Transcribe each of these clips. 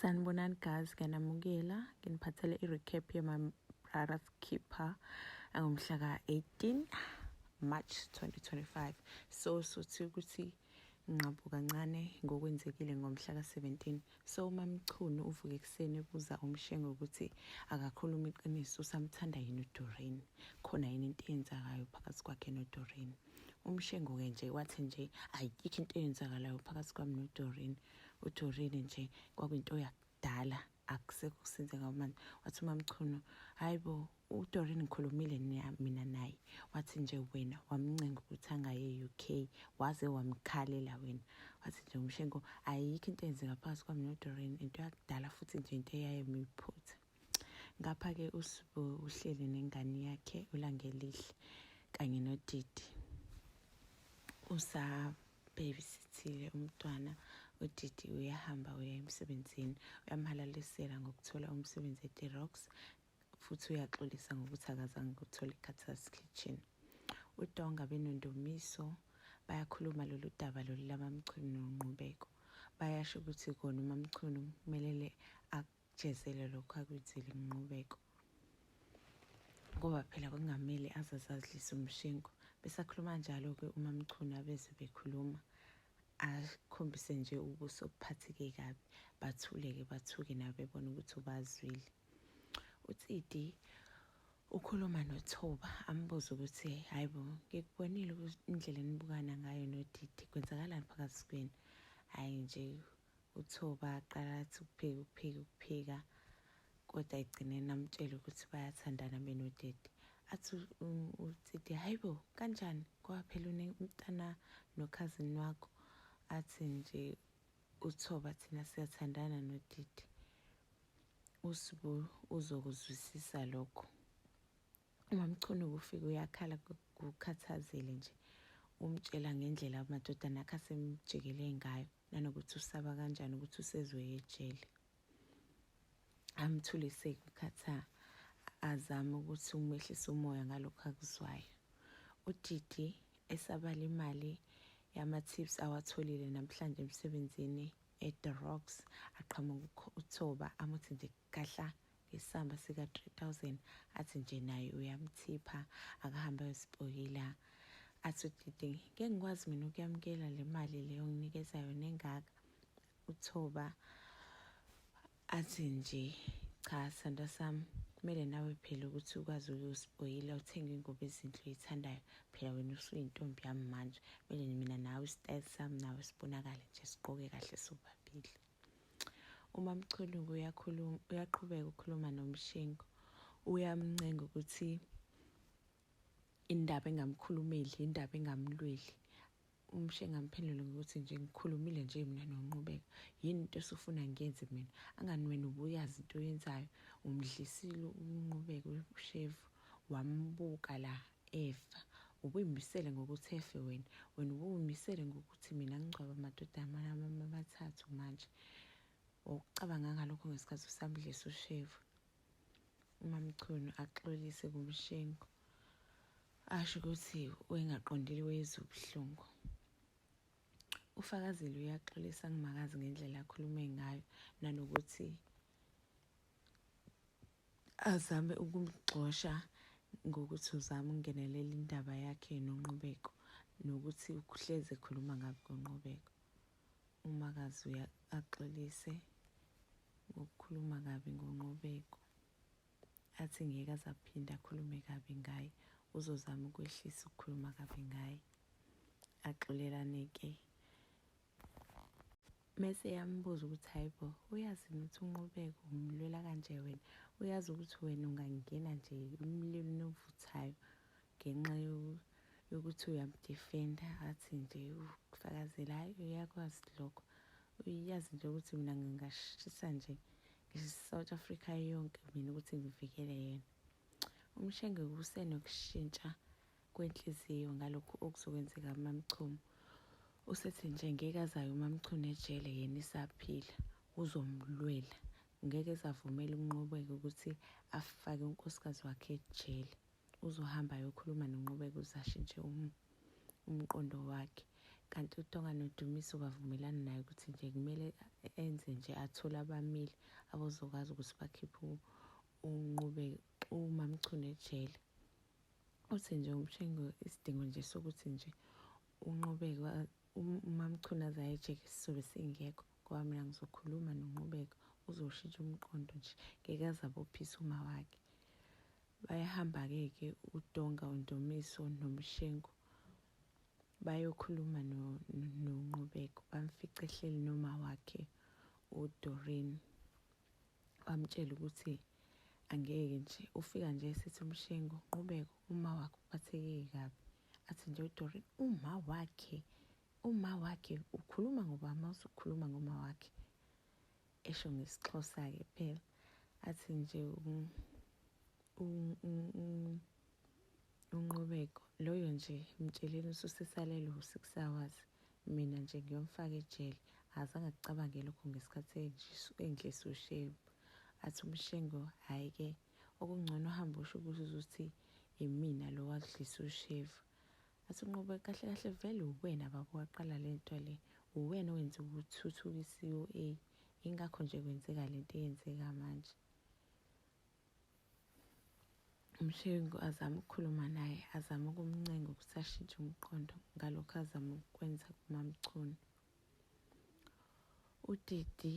Sanibonani guys, ngiyanamukela. Nginiphathele i-recap ye-My Brother's Keeper angomhla ka-18 March 2025. So sothi ukuthi nqabu kancane ngokwenzekile ngomhla ka-17. So uMamchunu uvuke ekuseni ebuza uMshengu ukuthi akakhuluma iqiniso usamthanda yini uDoreen. Khona yini into eyenzakayo phakathi kwakhe noDoreen. UMshengu-ke nje wathi nje ayikho into eyenzakalayo phakathi kwami noDoreen. UDoreen nje kwakuyinto yakudala akusekho kusenzeka manje. Wathi uMamchunu hayi bo uDoreen ngikhulumile mina naye. Wathi nje wena wamncenga ukuthi angaye e-UK waze wamkhalela wena. Wathi nje uMshengu ayikho into eyenzeka phakathi kwami noDoreen into yakudala futhi nje into eyayimiphutha. Ngapha-ke uSbu uhleli nengane yakhe uLangelihle kanye noDidi. Usabhebisithile umntwana uDidi uyahamba uya emsebenzini uyamhalalisela ngokuthola umsebenzi eThe Rocks futhi uyaxolisa ngokuthi akazange ukuthola iCarter's Kitchen. UDonga benoNdumiso bayakhuluma lolu daba lolu lamaMchunu noNqubeko. Bayasho ukuthi kona uMaMchunu kumelele akujezele lokho akwenzile uNqubeko. Ngoba phela kwakungamele aze azazidlise umshengu. Besakhuluma njalo-ke uMaMchunu abeze bekhuluma akhombise nje ubuso obuphatheke kabi bathuleke bathuke nabo bebona ukuthi ubazwile. UTsidi ukhuluma noThoba ambuze ukuthi hayi bo ngikubonile indlela enibukana ngayo noDidi kwenzakalani phakathi kwenu hhayi nje uThoba aqala athi ukuphika ukuphika ukuphika kodwa egcineni amtshele ukuthi bayathandana benoDidi athi uTsidi hayi bo kanjani ngoba phela unemntana nokhazini wakho athi nje uThoba thina siyathandana noDidi uSbu uzokuzwisisa lokho. UMamchunu kufika uyakhala kukhathazile nje umtshela ngendlela amadodana akhe asemjikele ngayo nanokuthi usaba kanjani ukuthi usezoya ejele. Amthulise kukhatha azame ukuthi umehlise umoya ngalokho akuzwayo. UDidi esabala imali yama-tips awatholile namhlanje emsebenzini e-The Rocks aqhamuka uThoba amuthi nje kahla ngesamba sika-3000 athi nje naye uyamthipha akahambe ayosipokila athi uDidi ngeke ngikwazi mina ukuyamukela le mali leyo onginikeza yona engaka uThoba athi nje cha sanda sami kumele nawe phela ukuthi ukwazi ukuyosipoyila uthenge ingubo ezinhle oyithandayo phela wena usuyintombi yami manje kumele mina nawe isitayile sami nawe sibonakale nje sigqoke kahle sobabili umamchunu uyakhuluma uyaqhubeka ukukhuluma nomshengu uyamncenga ukuthi indaba engamkhulumeli indaba engamlweli Umshengu amphendule ngokuthi nje ngikhulumile nje mina noNqubeko yini into osufuna ngiyenze mina angani wena ubuyazi into oyenzayo umdlisile uNqubeko ushevu wambuka la efa ubuyimisele ngokuthi efe wena wena ubuyimisele ngokuthi mina ngingcwaba amadodana amathathu manje wawucabanga ngalokho ngesikhathi usamdlisa ushevu uMamchunu axolise kuMshengu asho ukuthi wayengaqondile wezwa ubuhlungu. Ufakazile uyaxolisa kumakazi ngendlela akhulume ngayo nanokuthi azame ukumgxosha ngokuthi uzama ukungenelela indaba yakhe noNqubeko nokuthi uhlezi ekhuluma ngabi ngoNqubeko. Umakazi uyaxolise ngokukhuluma kabi ngoNqubeko. Athi ngeke aze aphinde akhulume kabi ngaye, uzozama ukwehlisa ukukhuluma kabi ngaye. Axolelane-ke. Mese yambuza ukuthi hayi bo, uyazi yini ukuthi uNqubeko umlwela kanje wena? Uyazi ukuthi wena ungangena nje emlilweni ovuthayo ngenxa yokuthi uyamdefenda athi nje ufakazela hayi uyakwazi lokho uyazi nje ukuthi mina ngingashisa nje ngisho-South Africa yonke mina ukuthi ngivikele yena. UMshenge kusenokushintsha kwenhliziyo ngalokhu okuzokwenzeka kuMaMchunu. Usethi nje ngeke azayo uMaMchunu ejele yena isaphila, uzomlwela. Ngeke ezavumela uNqobeko ukuthi afake unkosikazi wakhe ejele. Uzohamba ayokhuluma noNqobeko ukuze ashintshe um, umqondo wakhe. Kanti uTonga noDumiso bavumelana naye ukuthi nje kumele Enze nje athole abameli abazokwazi ukuthi bakhiphe uNqubeko uMaMchunu ejele. Uthi nje uMshengu isidingo nje sokuthi nje uNqubeko uMaMchunu aze aye ejele sizobe singekho ngoba mina ngizokhuluma noNqubeko uzoshintsha umqondo nje ngeke aze abophise uma wakhe. Bayahamba-ke ke uDonga, uNdumiso noMshengu bayokhuluma noNqubeko bamfice ehleli noma wakhe uDoreen. Bamtshela ukuthi angeke nje ufika nje esithi uMshengu Nqubeko uma wakhe uphatheke kabi. Athi nje uDoreen uma wakhe uma wakhe ukhuluma ngoba uma usukhuluma ngoma wakhe esho ngesiXhosa-ke phela athi nje uNqubeko loyo nje mtsheleni ususesalelwe u-6 hours mina nje ngiyomfaka ejele azange akucabange lokho ngesikhathi engidlisa ushevu athi uMshengu hhayi-ke okungcono uhambe usho ukuthi uzuthi imina lo wakudlisa ushevu athi uNqubeko kahle kahle vele uwena baba waqala le nto le uwena owenza ukuthuthuka i-C_O_A ingakho nje kwenzeka le nto eyenzeka manje. UMshengu azame ukukhuluma naye azame ukumncenga ukuthi ashintshe umqondo ngalokho azama ukukwenza kuMaMchunu. UDidi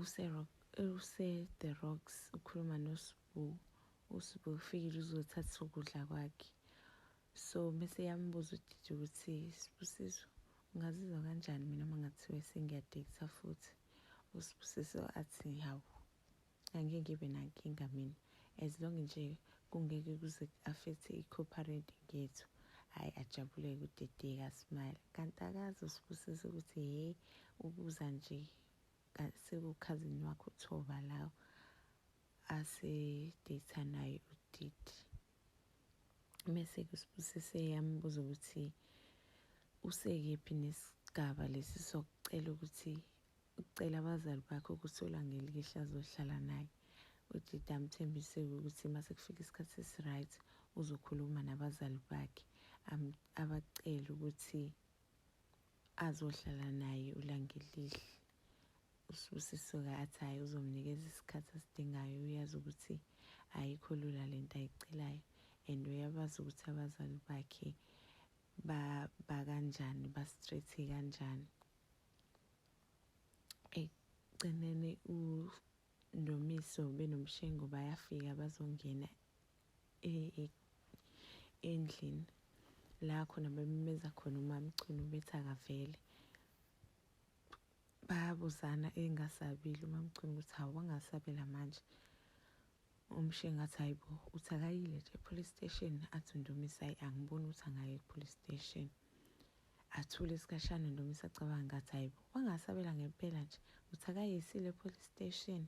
use-The Rocks ukhuluma noSbu. USbu ufikile uzothatha ukudla kwakhe. So bese yambuza uDidi ukuthi Sibusiso ungazizwa kanjani mina uma ngathiwa sengiyadekisa futhi? USibusiso athi hawu angeke ngibe nankinga mina as long nje kungeke kuze ku-affect-e i-co-parenting yethu. Hhayi ajabuleke uDidi asmile kanti akazi uSibusiso ukuthi hheyi ubuza nje sekukhazini wakhe uThoba la ase-date-a naye uDidi. Mese kuSibusiso eyambuza ukuthi usekephi nesigaba lesi sokucela ukuthi ucela abazali bakhe ukuthi uLangelihle azohlala naye. UDidi amthembise ukuthi mase kufika isikhathi esi-right uzokhuluma nabazali bakhe abacele ukuthi azohlala naye uLangelihle. USibusiso-ke athi hhayi uzomnikeza isikhathi asidingayo uyazi ukuthi ayikho lula lento ayicelayo and uyabazi ukuthi abazali bakhe bakanjani ba-straight kanjani. Ekugcineni uNdumiso benoMshengu bayafika bazongena endlini la khona bememeza khona uMaMchunu bethi akavele. Bayabuzana engasabile uMaMchunu ukuthi hawu wangasabela manje. UMshengu athi hayi bo uthi akayile nje e-police station athi uNdumiso hhayi angiboni ukuthi angaya e-police station. Athule isikhashana uNdumiso acabanga ngathi hayi bo wangasabela ngempela nje uthi akayisile e-police station.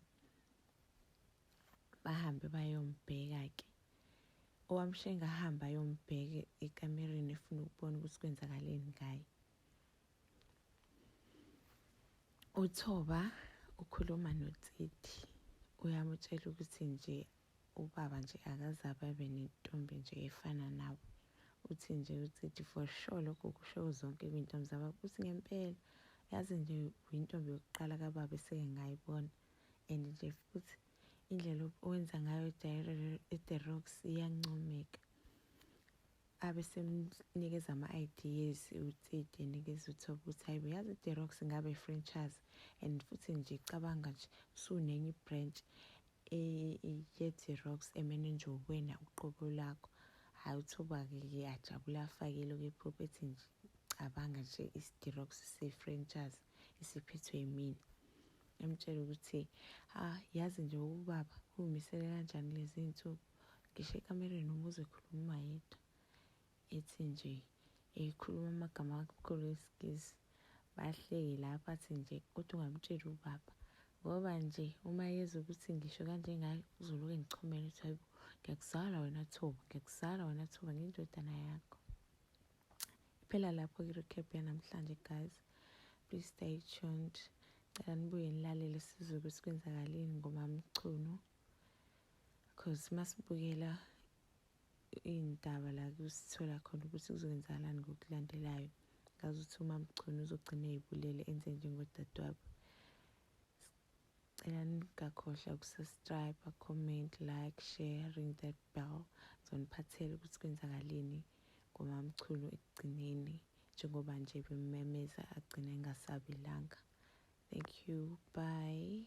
Bahambe bayombheka-ke. OwaMshengu ahambe ayombheka ekamereni efuna ukubona ukuthi kwenzakaleni ngaye. UThoba ukhuluma noTsidi uyamtshela ukuthi nje ubaba nje akaze abe nentombi nje efana nawe. Uthi nje uTsidi for sure lokho kusho zonke kwiy'ntombi zababa. Uthi ngempela yazi nje uyintombi yokuqala kababa eseke ngayibona and nje futhi indlela owenza ngayo e-The Rocks iyancomeka. Abe semnikeza ama-ideas uTsidi enikeza uThoba ukuthi hayi bo yazi i-The Rocks ingaba i-franchise and futhi nje cabanga nje usunenye i-branch ye-The Rocks emenenjwa uwena uqobo lakho. Hhayi uThoba-ke ke ajabule afake lokhu ephupho ethi nje cabanga nje i-The Rocks siyi-franchise esiphethwe yimina. Emtshela ukuthi ha yazi nje ubaba uyimisele kanjani kulezi iy'nsuku ngisho ekamereni umuzwe ekhuluma yedwa ethi nje ekhuluma amagama amakhulu esiNgisi. Bahleke lapho athi nje kodwa ungamtsheli ubaba ngoba nje uma yezwa ukuthi ngisho kanje ngaye uzoloku engichomela ukuthi hayibo ngiyakuzala wena Thoba ngiyakuzala wena Thoba ngiyindodana yakho. Iphela lapho i-recap yanamhlanje guys. Please stay tuned. Cela nibuye nilalele sizwe ukuthi kwenzakaleni ngoMaMchunu cause masibukela iy'ndaba la kusithola khona ukuthi kuzokwenzakalani ngokulandelayo. Ngazi ukuthi uMaMchunu uzogcina ey'bulele enze njengodadewabo. Cela ningakhohlwa ukusubscribe, comment, like, share, ring that bell. Ngizoniphathela ukuthi kwenzakaleni ngoMaMchunu ekugcineni njengoba nje bemmemeza agcina engasabelanga. Thank you. Bye.